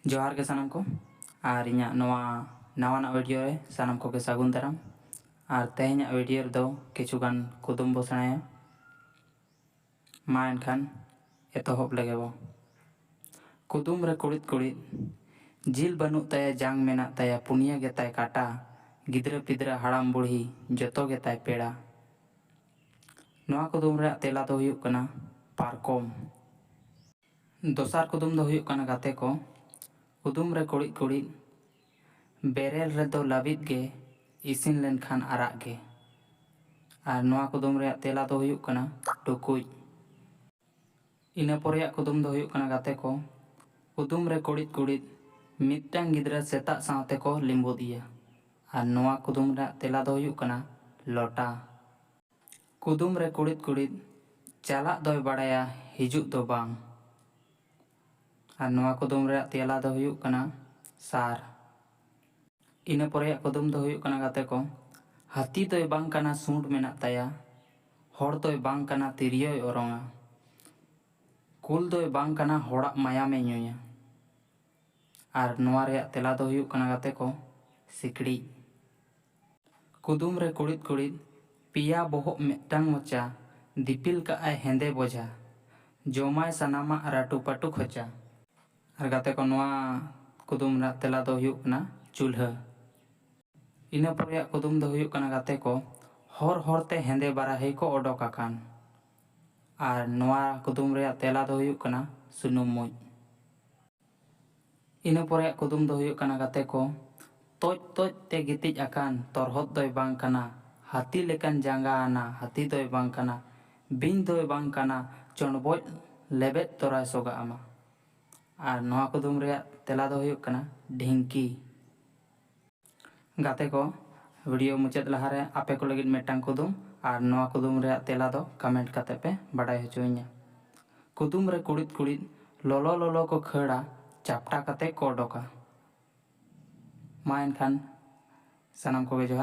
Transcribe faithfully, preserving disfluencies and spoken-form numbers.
ᱡᱚᱦᱟᱨ ᱜᱮ ᱥᱟᱱᱟᱢ ᱠᱚ, ᱟᱨ ᱤᱧᱟᱹᱜ ᱱᱚᱣᱟ ᱱᱟᱣᱟᱱᱟᱜ ᱵᱷᱤᱰᱤᱭᱳ ᱨᱮ ᱥᱟᱱᱟᱢ ᱠᱚᱜᱮ ᱥᱟᱹᱜᱩᱱ ᱫᱟᱨᱟᱢ᱾ ᱟᱨ ᱛᱮᱦᱮᱧᱟᱜ ᱵᱷᱤᱰᱤᱭᱳ ᱨᱮᱫᱚ ᱠᱤᱪᱷᱩ ᱜᱟᱱ ᱠᱩᱫᱩᱢ ᱵᱚ ᱥᱮᱬᱟᱭᱟ᱾ ᱢᱟ ᱮᱱᱠᱷᱟᱱ ᱮᱛᱚᱦᱚᱵ ᱞᱮᱜᱮ ᱵᱚ᱾ ᱠᱩᱫᱩᱢ ᱨᱮ ᱠᱩᱲᱤᱫ ᱠᱩᱲᱤᱫ, ᱡᱤᱞ ᱵᱟᱹᱱᱩᱜ ᱛᱟᱭᱟ, ᱡᱟᱝ ᱢᱮᱱᱟᱜ ᱛᱟᱭᱟ, ᱯᱩᱱᱭᱟᱹ ᱜᱮᱛᱟᱭ ᱠᱟᱴᱟ, ᱜᱤᱫᱽᱨᱟᱹ ᱯᱤᱫᱽᱨᱟᱹ ᱦᱟᱲᱟᱢ ᱵᱩᱲᱦᱤ ᱡᱚᱛᱚ ᱜᱮᱛᱟᱭ ᱯᱮᱲᱟ᱾ ᱱᱚᱣᱟ ᱠᱩᱫᱩᱢ ᱨᱮᱭᱟᱜ ᱛᱮᱞᱟ ᱫᱚ ᱦᱩᱭᱩᱜ ᱠᱟᱱᱟ ᱯᱟᱨᱠᱚᱢ᱾ ᱫᱚᱥᱟᱨ ᱠᱩᱫᱩᱢ ᱫᱚ ᱦᱩᱭᱩᱜ ᱠᱟᱱᱟ ᱜᱟᱛᱮ ᱠᱚ, ᱠᱩᱫᱩᱢ ᱨᱮ ᱠᱩᱲᱤᱫ ᱠᱩᱲᱤᱫ, ᱵᱮᱨᱮᱞ ᱨᱮᱫᱚ ᱞᱟᱹᱵᱤᱫ ᱜᱮ, ᱤᱥᱤᱱ ᱞᱮᱱᱠᱷᱟᱱ ᱟᱨᱟᱜ ᱜᱮ᱾ ᱟᱨ ᱱᱚᱣᱟ ᱠᱩᱫᱩᱢ ᱨᱮᱭᱟᱜ ᱛᱮᱞᱟ ᱫᱚ ᱦᱩᱭᱩᱜ ᱠᱟᱱᱟ ᱴᱩᱠᱩᱡ᱾ ᱤᱱᱟᱹ ᱯᱚᱨᱮᱭᱟᱜ ᱠᱩᱫᱩᱢ ᱫᱚ ᱦᱩᱭᱩᱜ ᱠᱟᱱᱟ ᱜᱟᱛᱮ ᱠᱚ, ᱠᱩᱫᱩᱢ ᱨᱮ ᱠᱩᱲᱤᱫ ᱠᱩᱲᱤᱫ, ᱢᱤᱫᱴᱟᱝ ᱜᱤᱫᱽᱨᱟᱹ ᱥᱮᱛᱟᱜ ᱥᱟᱶᱛᱮ ᱠᱚ ᱞᱤᱸᱵᱩᱫ ᱮᱭᱟ᱾ ᱟᱨ ᱱᱚᱣᱟ ᱠᱩᱫᱩᱢ ᱨᱮᱭᱟᱜ ᱛᱮᱞᱟ ᱫᱚ ᱦᱩᱭᱩᱜ ᱠᱟᱱᱟ ᱞᱚᱴᱟ᱾ ᱠᱩᱫᱩᱢ ᱨᱮ ᱠᱩᱲᱤᱫ ᱠᱩᱲᱤᱫ, ᱪᱟᱞᱟᱜ ᱫᱚᱭ ᱵᱟᱲᱟᱭᱟ, ᱦᱤᱡᱩᱜ ᱫᱚ ᱵᱟᱝ᱾ ᱟᱨ ᱱᱚᱣᱟ ᱠᱩᱫᱩᱢ ᱨᱮᱭᱟᱜ ᱛᱮᱞᱟ ᱫᱚ ᱦᱩᱭᱩᱜ ᱠᱟᱱᱟ ᱥᱟᱨ᱾ ᱤᱱᱟᱹ ᱯᱚᱨᱮᱭᱟᱜ ᱠᱩᱫᱩᱢ ᱫᱚ ᱦᱩᱭᱩᱜ ᱠᱟᱱᱟ ᱜᱟᱛᱮ ᱠᱚ, ᱦᱟᱹᱛᱤ ᱫᱚᱭ ᱵᱟᱝ ᱠᱟᱱᱟ, ᱥᱩᱸᱰ ᱢᱮᱱᱟᱜ ᱛᱟᱭᱟ, ᱦᱚᱲ ᱫᱚᱭ ᱵᱟᱝ ᱠᱟᱱᱟ, ᱛᱤᱨᱭᱳᱭ ᱚᱨᱚᱝᱟ, ᱠᱩᱞ ᱫᱚᱭ ᱵᱟᱝ ᱠᱟᱱᱟ, ᱦᱚᱲᱟᱜ ᱢᱟᱭᱟᱢᱮ ᱧᱩᱭᱟ᱾ ᱟᱨ ᱱᱚᱣᱟ ᱨᱮᱭᱟᱜ ᱛᱮᱞᱟ ᱫᱚ ᱦᱩᱭᱩᱜ ᱠᱟᱱᱟ ᱜᱟᱛᱮ ᱠᱚ, ᱥᱤᱠᱲᱤᱡ᱾ ᱠᱩᱫᱩᱢ ᱨᱮ ᱠᱩᱲᱤᱫ ᱠᱩᱲᱤᱫ, ᱯᱮᱭᱟ ᱵᱚᱦᱚᱜ ᱢᱤᱫᱴᱟᱝ ᱢᱚᱪᱟ, ᱫᱤᱯᱤᱞ ᱠᱟᱜᱼᱟᱭ ᱦᱮᱸᱫᱮ ᱵᱚᱡᱷᱟ, ᱡᱚᱢᱟᱭ ᱥᱟᱱᱟᱢᱟᱜ ᱨᱟᱹᱴᱩ ᱯᱟᱹᱴᱩ ᱠᱷᱚᱪᱟ᱾ ᱟᱨ ᱜᱟᱛᱮ ᱠᱚ, ᱱᱚᱣᱟ ᱠᱩᱫᱩᱢ ᱨᱮᱱᱟᱜ ᱛᱮᱞᱟ ᱫᱚ ᱦᱩᱭᱩᱜ ᱠᱟᱱᱟ ᱪᱩᱞᱦᱟᱹ᱾ ᱤᱱᱟᱹ ᱯᱚᱨᱮᱭᱟᱜ ᱠᱩᱫᱩᱢ ᱫᱚ ᱦᱩᱭᱩᱜ ᱠᱟᱱᱟ ᱜᱟᱛᱮ ᱠᱚ, ᱦᱚᱨ ᱦᱚᱨ ᱛᱮ ᱦᱮᱸᱫᱮ ᱵᱟᱨᱟᱦᱤ ᱠᱚ ᱚᱰᱚᱠ ᱟᱠᱟᱱ᱾ ᱟᱨ ᱱᱚᱣᱟ ᱠᱩᱫᱩᱢ ᱨᱮᱭᱟᱜ ᱛᱮᱞᱟ ᱫᱚ ᱦᱩᱭᱩᱜ ᱠᱟᱱᱟ ᱥᱩᱱᱩᱢ ᱢᱩᱸᱡ᱾ ᱤᱱᱟᱹ ᱯᱚᱨᱮᱭᱟᱜ ᱠᱩᱫᱩᱢ ᱫᱚ ᱦᱩᱭᱩᱜ ᱠᱟᱱᱟ ᱜᱟᱛᱮ ᱠᱚ, ᱛᱚᱡ ᱛᱚᱡ ᱛᱮ ᱜᱤᱛᱤᱡ ᱟᱠᱟᱱ, ᱛᱚᱨᱦᱚᱫ ᱫᱚᱭ ᱵᱟᱝ ᱠᱟᱱᱟ, ᱦᱟᱹᱛᱤ ᱞᱮᱠᱟᱱ ᱡᱟᱸᱜᱟ ᱟᱱᱟ, ᱦᱟᱹᱛᱤ ᱫᱚᱭ ᱵᱟᱝ ᱠᱟᱱᱟ, ᱵᱤᱧ ᱫᱚᱭ ᱵᱟᱝ ᱠᱟᱱᱟ, ᱪᱚᱱᱵᱚᱡ ᱞᱮᱵᱮᱫ ᱛᱚᱨᱟᱭ ᱥᱚᱜᱟ ᱟᱢᱟ᱾ ᱟᱨ ᱱᱚᱣᱟ ᱠᱩᱫᱩᱢ ᱨᱮᱭᱟᱜ ᱛᱮᱞᱟ ᱫᱚ ᱦᱩᱭᱩᱜ ᱠᱟᱱᱟ ᱰᱷᱤᱝᱠᱤ᱾ ᱜᱟᱛᱮ ᱠᱚ, ᱵᱷᱤᱰᱤᱭᱳ ᱢᱩᱪᱟᱹᱫ ᱞᱟᱦᱟᱨᱮ ᱟᱯᱮ ᱠᱚ ᱞᱟᱹᱜᱤᱫ ᱢᱤᱫᱴᱟᱝ ᱠᱩᱫᱩᱢ, ᱟᱨ ᱱᱚᱣᱟ ᱠᱩᱫᱩᱢ ᱨᱮᱭᱟᱜ ᱛᱮᱞᱟ ᱫᱚ ᱠᱚᱢᱮᱱᱴ ᱠᱟᱛᱮ ᱯᱮ ᱵᱟᱰᱟᱭ ᱦᱚᱪᱚᱭᱤᱧᱟ᱾ ᱠᱩᱫᱩᱢ ᱨᱮ ᱠᱩᱲᱤᱫ ᱠᱩᱲᱤᱫ, ᱞᱚᱞᱚ ᱞᱚᱞᱚ ᱠᱚ ᱠᱷᱟᱹᱲᱟ, ᱪᱟᱯᱴᱟ ᱠᱟᱛᱮ ᱠᱚ ᱚᱰᱚᱠᱟ᱾ ᱢᱟ ᱮᱱᱠᱷᱟᱱ ᱥᱟᱱᱟᱢ ᱠᱚᱜᱮ ᱡᱚᱦᱟᱨ᱾